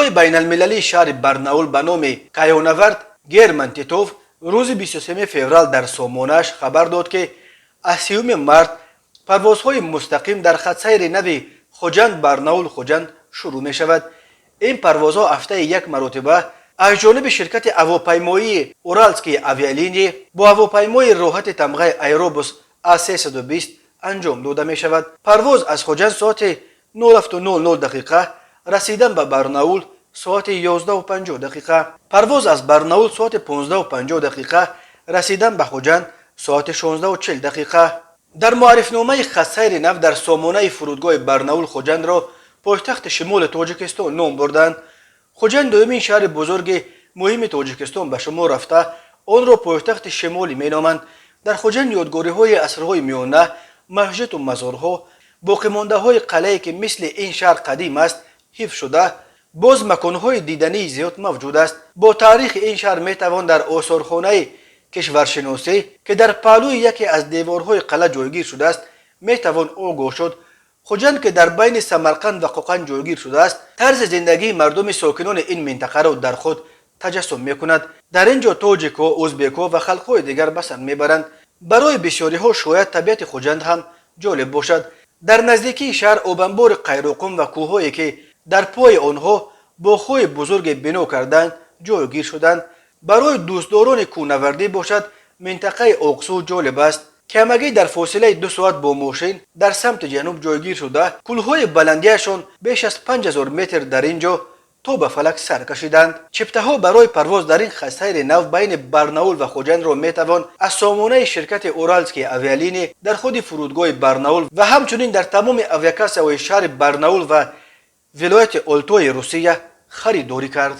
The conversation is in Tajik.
Фурудгоҳи байналмилалии шаҳри Барнаул ба номи кайҳонавард Герман Титов рӯзи 23 феврал дар сомонааш хабар дод, ки аз 30 март парвозҳои мустақим дар хатсайри нави Хуҷанд Барнаул Хуҷанд шурӯъ мешавад. Ин парвозҳо ҳафтаи як маротиба аз ҷониби ширкати ҳавопаймоии Уральские авиалинии бо ҳавопаймои роҳати тамғаи Аэробус А320 анҷом дода мешавад. Парвоз аз Хуҷанд соати 07:00 дақиқа, расидан ба Барнаул соати 11:50 дақиқа, парвоз аз Барнаул соати 15:50 дақиқа, расидан ба Хуҷанд соати 16:40 дақиқа. Дар муаррифномаи хатсайри нав дар сомонаи фурудгоҳи Барнаул Хуҷандро пойтахти шимоли Тоҷикистон ном бурданд. Хуҷанд дуюмин шаҳри бузурги муҳими Тоҷикистон ба шумор рафта, онро пойтахти шимолӣ меноманд. Дар Хуҷанд ёдгориҳои асрҳои миёна, масҷиду мазорҳо, боқимондаҳои қалъае, ки мисли ин шаҳр қадим аст, ҳифз шуда, боз маконҳои дидании зиёд мавҷуд аст. Бо таърихи ин шаҳр метавон дар осорхонаи кишваршиносӣ, ки дар паҳлӯи яке аз деворҳои қалъа ҷойгир шудааст, метавон огоҳ шуд. Хуҷанд, ки дар байни Самарқанд ва Қоқанд ҷойгир шудааст, тарзи зиндагии мардуми сокинони ин минтақаро дар худ таҷассум мекунад. Дар ин ҷо тоҷикҳо, ӯзбекҳо ва халқҳои дигар ба сар мебаранд. Барои бисёриҳо шояд табиати Хуҷанд ҳам ҷолиб бошад. Дар наздикии шаҳр обанбори Қайроқум ва кӯҳҳое, ки дар пои онҳо боғҳои бузурге бино карданд, ҷойгир шуданд. Барои дӯстдорони кӯҳнавардӣ бошад, минтақаи Оқсу ҷолиб аст, ки ҳамагӣ дар фосилаи 2 соат бо мошин дар самти ҷануб ҷойгир шуда, кӯлҳои баландиашон беш аз 5000 метр дар ин ҷо то ба фалак сар кашиданд. Чиптаҳо барои парвоз дар ин хатсайри нав байни Барнаул ва Хуҷандро метавон аз сомонаи ширкати Уральские авиалинии, дар худи фурудгоҳи Барнаул ва ҳамчунин дар тамоми авиакассаҳои шаҳри Барнаул ва вилояти Олтои Русия харидорӣ кард.